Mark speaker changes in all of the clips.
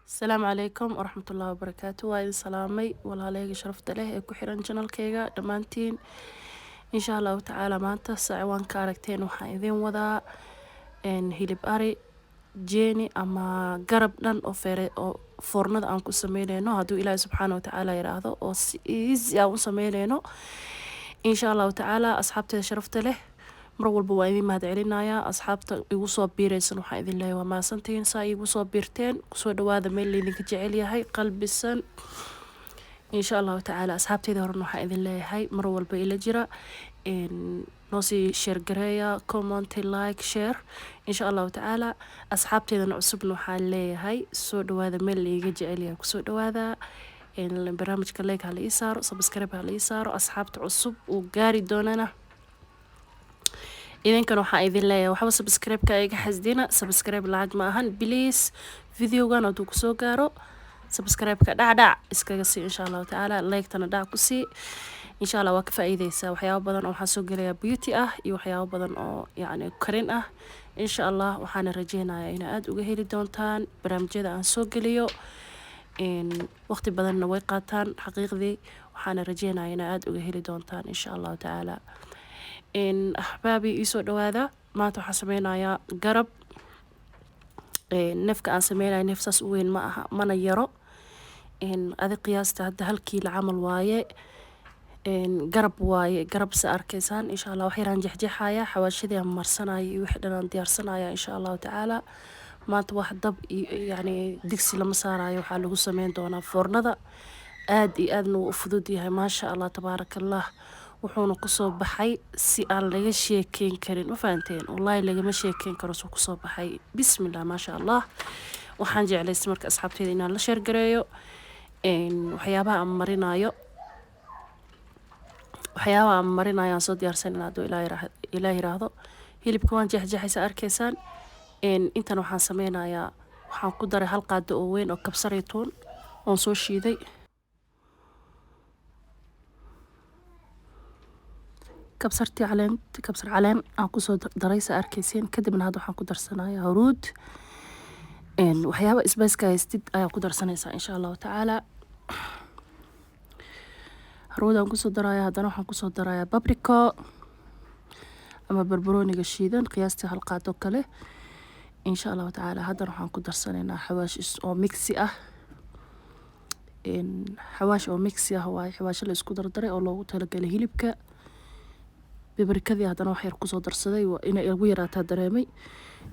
Speaker 1: Asalaamu calaykum waraxmatullaahi wabarakaatu. Waa idin salaamay walaaleyga sharafta leh ee ku xiran channelkayga dhammaantiin. Insha Allahu tacaala, maanta saa ka aragteen waxaan idin wadaa hilib ari jeeni ama garab dhan oo feere oo foornada aan ku sameyneyno, hadduu Ilaahi subxaana watacaala yiraahdo, oo si easy aan u sameyneyno, insha Allahu tacaala. Asxaabteeda sharafta leh, mar walba waa idin mahad celinayaa. Asxaabta igu soo biiraysan, waxaan idin leeyahay waa mahadsantihiin saa igu soo biirteen. Kusoo dhawaada meel laydinka jecel yahay, qalbisan, insha Allahu tacaala. Asxaabteyda horena waxaan idin leeyahay mar walba ila jira, noo sii share gareeya, comment, like, share, insha Allahu tacaala. Asxaabteydana cusubna waxaan leeyahay soo dhawaada, meel laiga jecel yahay kusoo dhawaada. Barnaamijka like ha la ii saaro, subscribe ha la ii saaro. Asxaabta cusub uu gaari doonana, idinkan waxaan idin leeyahay waxba subscribe-ka iga xasdina. Subscribe lacag ma ahan. Please, videogan hadduu kusoo gaaro, subscribe-ka dhacdhac iskaga sii, insha Allahu tacaala. Like-tana dhac ku sii, insha Allah. Waa ka faa'iideysaa waxyaabo badan oo waxaa soo gelayaa beauty ah iyo waxyaabo badan oo yacni karin ah, insha Allah. Waxaana rajeynayaa inaa aada uga heli doontaan barnaamijyada aan soo geliyo. Waqti badanna way qaataan xaqiiqdii. Waxaana rajeynayaa inaa aada uga heli doontaan, insha Allahu tacaala. Axbaabi, iisoo dhawaada. Maanta waxaan sameynayaa garab. Neefka aan sameynaya neef saas u weyn ma aha, mana yaro. Adi qiyaasta hadda 1 kiilo camal waaye. Garab waaye, garab sa arkaysaan. Insha Allah, wax yaraan jexjeexaya, xawaashadii aan marsanaya iyo wixii dhan aan diyaarsanaya, insha Allahu tacaala. Maanta wax dab iyo yacni digsi lama saarayo, waxaa lagu sameyn doonaa foornada. Aad iyo aadna wuu u fudud yahay, maasha Allah, tabaaraka Allah. Wuxuuna kusoo baxay si aan laga sheekeyn karin. Ma fahanteen? Wallaahi lagama sheekeyn karo suu kusoo baxay. Bismillah, maasha Allah. Waxaan jeclaystay marka asxaabteyda inaan la share gareeyo waxyaabaha aan marinayo. Waxyaabaha aan marinayo aan soo diyaarsanayna, hadduu Ilaah yiraahdo. Hilibka waan jeexjeexaysa, arkaysaan. Intan waxaan sameynayaa, waxaan ku daray hal qaado oo weyn oo kabsar iyo tuun oon soo shiiday. Kabsartii caleen, kabsar caleen aan kusoo daray, sa arkaysiin. Kadibna hadda waxaan ku darsanayaa huruud. Waxyaaba spice-ka haystid ayaa ku darsanaysaa, insha Allahu tacaala. Huruud aan kusoo daraya. Haddana waxaan kusoo darayaa paprika ama barbarooniga shiidan, qiyaastii hal qaado kale, insha Allahu tacaala. Haddana waxaan ku darsanaynaa xawaash oo mix ah. Xawaash oo mix ah waaye, xawaasho la isku dardaray oo loogu talagalay hilibka. Paprikadii haddana wax yar kusoo darsaday, waa inay ugu yaraataa dareemay,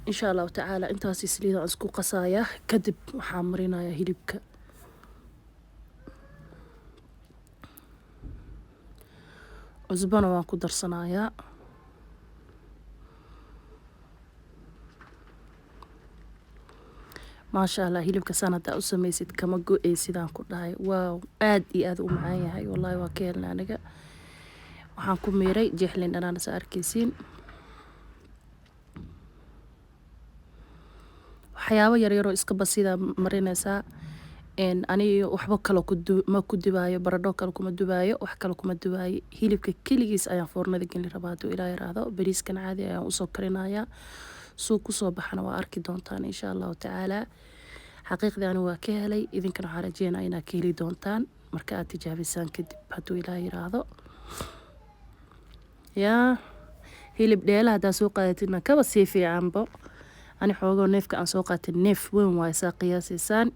Speaker 1: insha Allahu tacaala. Intaasi saliid aan isku qasayaa, kadib waxaan marinayaa hilibka. Cusbana waan ku darsanayaa. Maasha Allah, hilibka saan haddaa u sameysid kama go-ay sidaan ku dhahay. Waaw, aad iyo aad u macaan yahay, wallahi waa ka helnay. Aniga waxaan ku miiray jeexlin dhanaan, sa arkaysiin. Waxyaabo yaryaroo iska basidaa marinaysaa. Aniga waxba kale ma ku dubaayo, baradho kale kuma dubaayo, wax kale kuma dubaayo. Hilibka keligiis ayaan foornada gelin rabaa, hadduu Ilaah yiraahdo. Bariiskan caadi ayaan usoo karinayaa. Suu kusoo baxana waa arki doontaan, insha Allahu tacaala. Xaqiiqdii ani waa ka helay, idinkana waxaan rajeynaya inaad ka heli doontaan marka aad tijaabisaan kadib, hadduu Ilaah yiraahdo. Yaa hilib dheela haddaa soo qaadatidna kaba sii fiicanbo. Ani xoogoo neefka aan soo qaatay neef weyn waaye, saa qiyaasaysaan.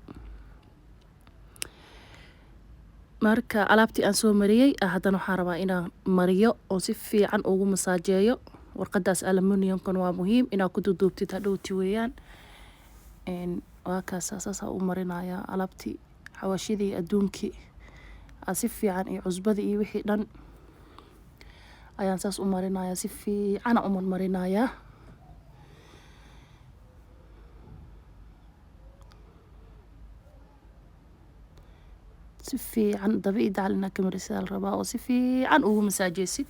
Speaker 1: Marka alaabtii aan soo mariyey, haddana waxaan rabaa inaan mariyo oo si fiican ugu masaajeeyo. Warqadaas aluminiumkan waa muhiim inaad ku duuduubtid hadhowti weeyaan. Waa kaas, saasaa u marinayaa alaabtii, xawaashidii adduunkii si fiican iyo cusbadii iyo wixii dhan ayaan saas u marinayaa, si fiicana u marmarinayaa. Si fiican daba iyo dacal inaad ka marisid la rabaa oo si fiican ugu masaajeysid.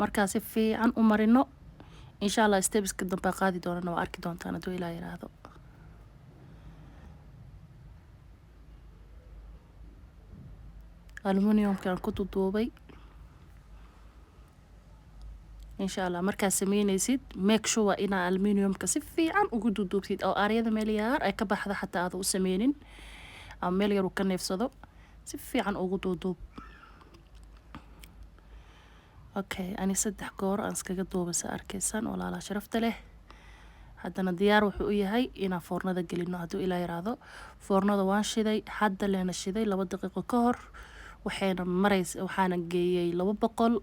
Speaker 1: Markaa si fiican u marino, insha Allah, steps-ka dambe qaadi doonana waa arki doontaan, hadduu Ilaah yiraahdo. Aluminiumka aan ku duduubay. Insha Allah markaad sameynaysid, make sure inaa aluminiumka si fiican ugu duduubtid oo aaryada meel yar ay ka baxda xataa aada u sameynin ama meel yar uu ka neefsado, si fiican ugu duuduub. Okay, ani 3 goor aan iskaga duubay, sa arkaysaan, walaalaha sharafta leh. Haddana diyaar wuxuu u yahay inaan foornada gelino hadduu Ilaa yiraahdo. Foornada waan shiday hadda, leena shiday 2 daqiiqo ka hor. Waxayna maraysa, waxaana geeyay 200.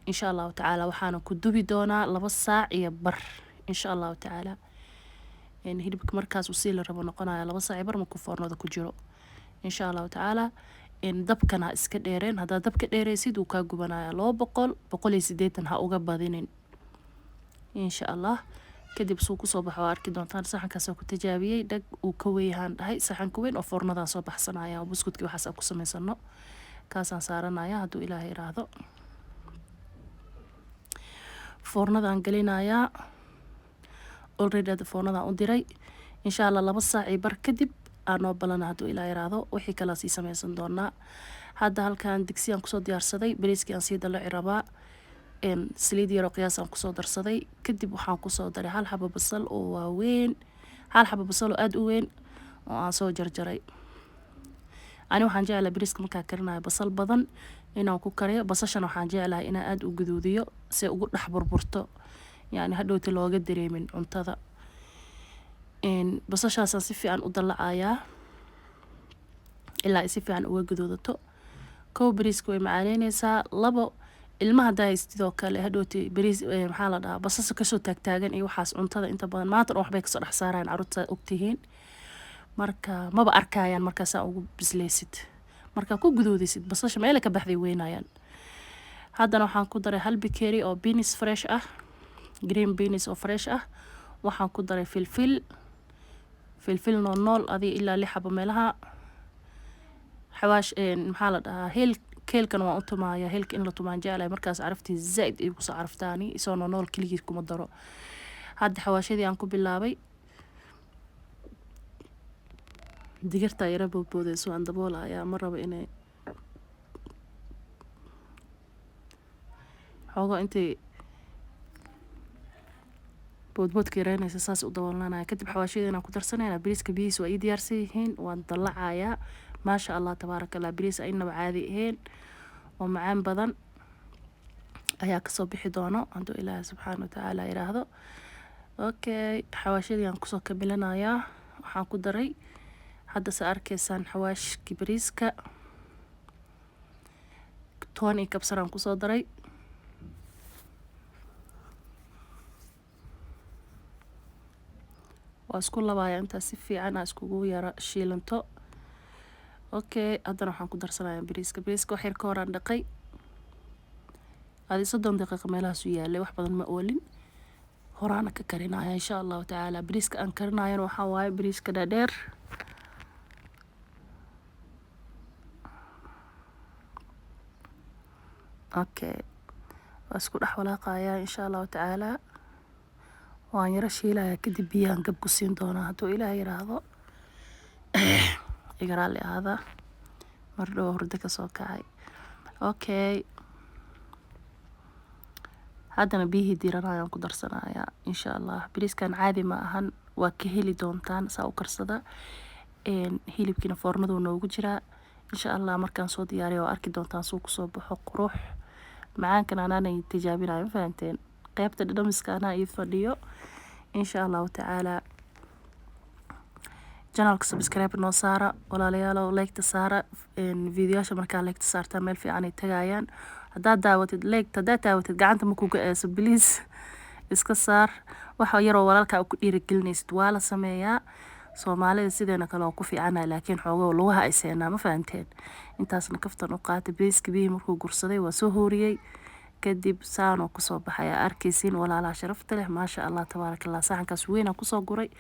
Speaker 1: Insha Allahu tacaala waxaana ku dubi doonaa 2 saac iyo bar, insha Allahu tacaala. Hilibka markaas uu sii la rabo noqonaya 2 saac iyo bar markuu foornada ku jiro, insha Allahu tacaala. Dabkana ha iska dheereen. Haddaad dabka dheeraysid, wuu kaa gubanaya. 200, 180 ha uga badinin, insha Allah. Kadib suu kusoo baxo waa arki doontaan. Saxankaasoo ku tijaabiyey, dhag uu ka weyahaan dhahay. Saxanka weyn oo foornadaan soo baxsanaya oo buskudkii waxaas aan ku samaysano, kaasaan saaranaya hadduu Ilaahay iraahdo. Foornadaan gelinayaa already, hadda foornadaan u diray. Insha Allah 2 saac iyo bar kadib aa noo balana hadduu Ilaa yiraahdo. Wixii kalaa sii sameysan doonaa. Hadda halkan digsi aan kusoo diyaarsaday, bariiskii aan sii dalaci rabaa. Saliid yaroo qiyaas aan kusoo darsaday. Kadib waxaan kusoo daray hal xabo basal oo waaweyn, hal xabo basal oo aada u weyn oo aan soo jarjaray. Ani waxaan jeclahay bariiska markaa karinayo basal badan inaan ku kariyo. Basashana waxaan jeclahay inaan aada u guduudiyo si ugu dhex burburto, yacni hadhowti looga dareemin cuntada. Basashaasaan si fiican u dalacayaa ilaa ay si fiican uga guduudato. Kow, bariiska way macaaneyneysaa. Labo, ilmaha haddaa haystid oo kale, hadhowti bariis, maxaa la dhahaa, basasha kasoo taagtaagan iyo waxaas cuntada inta badan maanta dhan waxbay kasoo dhex saarayaan carruurta, ogtihiin. Marka maba arkayaan markaasaa ugu bisleysid, markaa ku guduudisid basasha meela ka baxday weynayaan. Haddana waxaan ku daray hal bikeeri oo beans fresh ah, green beans oo fresh ah. Waxaan ku daray filfil, filfil nool nool, adiga ilaa lix xabo meelaha. Xawaash, maxaa la dhahaa, heel. Keelkan waan u tumaaya. Heelka in la tumaan jeclahay, markaas caraftii zaaid ay kusoo caraftaani. Isoo nool keligiis kuma daro. Hadda xawaashadii aan ku bilaabay. Digirta yara boodboodeyso, waan daboolayaa. Ma rabo inay xoogo intay boodboodka yareynaysa, saas u daboolnanaya. Kadib xawaashadii aan ku darsanayna. Bariiska biyihiisa waa ii diyaarsan yihiin, waan dalacayaa. Maasha Allah, tabaaraka Allah, bariis aynaba caadi ahayn oo macaan badan ayaa kasoo bixi doono hadduu Ilaahay subxaana watacaala yiraahdo. Okay, xawaashadii aan kusoo kamilanayaa. Waxaan ku daray hadda, sa arkaysaan, xawaashkii bariiska, toon iyo kabsar aan kusoo daray. Waa isku labaaya intaas si fiican aa iskugu yara shiilanto. Okay, haddana waxaan ku darsanayaa bariiska. Bariiska wax yar ka hor aan dhaqay, adi 30 daqiiqo meelahaas u yaalay, wax badan ma oolin. Horaana ka karinaya, insha Allahu tacaala. Bariiska aan karinayana waxaa waaye bariiska dhaadheer. Okay, waa isku dhex walaaqayaa, insha Allahu tacaala. Waan yaro shiilayaa, kadib biyahan gab ku siin doonaa hadduu Ilaah yiraahdo. Iga raalli ahaada, mar dhow hurdo kasoo kacay. Okay, haddana biyihii diiranayaan ku darsanayaa, insha Allah. Bariiskan caadi ma ahan, waa ka heli doontaan saa u karsada. Hilibkiina foornaduu noogu jiraa. Insha Allah markaan soo diyaariyo waa arki doontaan suu kusoo baxo. Qurux macaankan anaana tijaabinayo, ma fahanteen? Qaybta dhadhamiska anaa ii fadhiyo, insha Allahu tacaala. Channelka subscribe noo saara, walaalayaalow. Like-ta saara videoyaasha. Markaa like-ta saartaa, meel fiican ay tagayaan. Haddaad daawatid like, haddaad daawatid gacanta ma kuga eeso, please iska saar. Waxa yaroo walaalkaa ku dhiirigelinaysid waa la sameeyaa. Soomaalida sideena kale oo ku fiicanahay, laakiin xoogo lugaha ay seenaa, ma fahanteen? Intaasna kaftan u qaatay. Bariiska biyihii markuu gursaday, waa soo hooriyey. Kadib saanoo kusoo baxaya, arkaysiin, walaalaha sharafta leh. Maasha Allah, tabaaraka Allah. Saxankaas weynaan kusoo guray.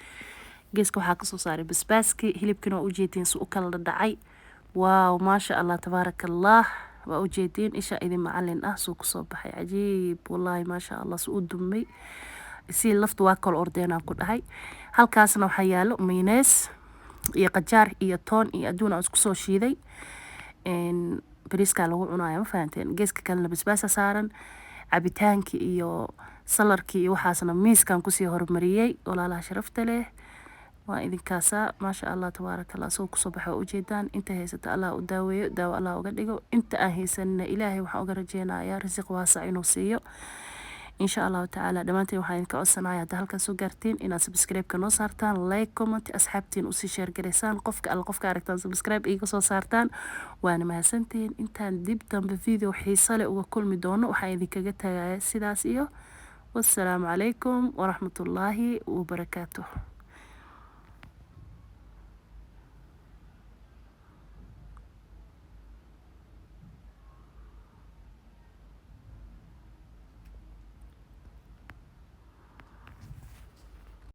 Speaker 1: Geeska waxaa kasoo saaray basbaaskii. Hilibkina waa ujeediin si u kala dhadhacay. Waaw, maasha Allah, tabaaraka Allah, waa ujeediin, isha idin macalin ah suu kusoo baxay. Cajiib wallaahi, maasha Allah, su u dumay si laftu waa kala ordeenaan ku dhahay. Halkaasna waxaa yaalo maynees iyo qajaar iyo toon iyo adduun aan isku soo shiiday. Bariiskaa lagu cunaya, ma fahanteen? Geeska kalena basbaasa saaran, cabitaankii iyo saladkii iyo waxaasna miiskan kusii horumariyey. Walaalaha sharafta leh, waa idinkaasa. Maasha Allah, tabaaraka Allah. Soo kusoo baxa waa ujeedaan. Inta haysata Allah u daaweeyo, daawo Allah uga dhigo. Inta aan haysanina Ilaahay waxaan uga rajeynayaa risiq waasac inuu siiyo, insha Allahu tacaala. Dhammaantiin waxaan idinka codsanaya, hadda halkan soo gaartiin, inaad subscribe-ka noo saartaan, like, comment, asxaabtiin usii share garaysaan, qofka alla qofka aragtaan subscribe iiga soo saartaan. Waana mahadsantihiin. Intaan dib dambe video xiiso leh uga kulmi doono, waxaan idinkaga tagaya sidaas iyo wassalaamu calaykum waraxmatullaahi wabarakaatuh.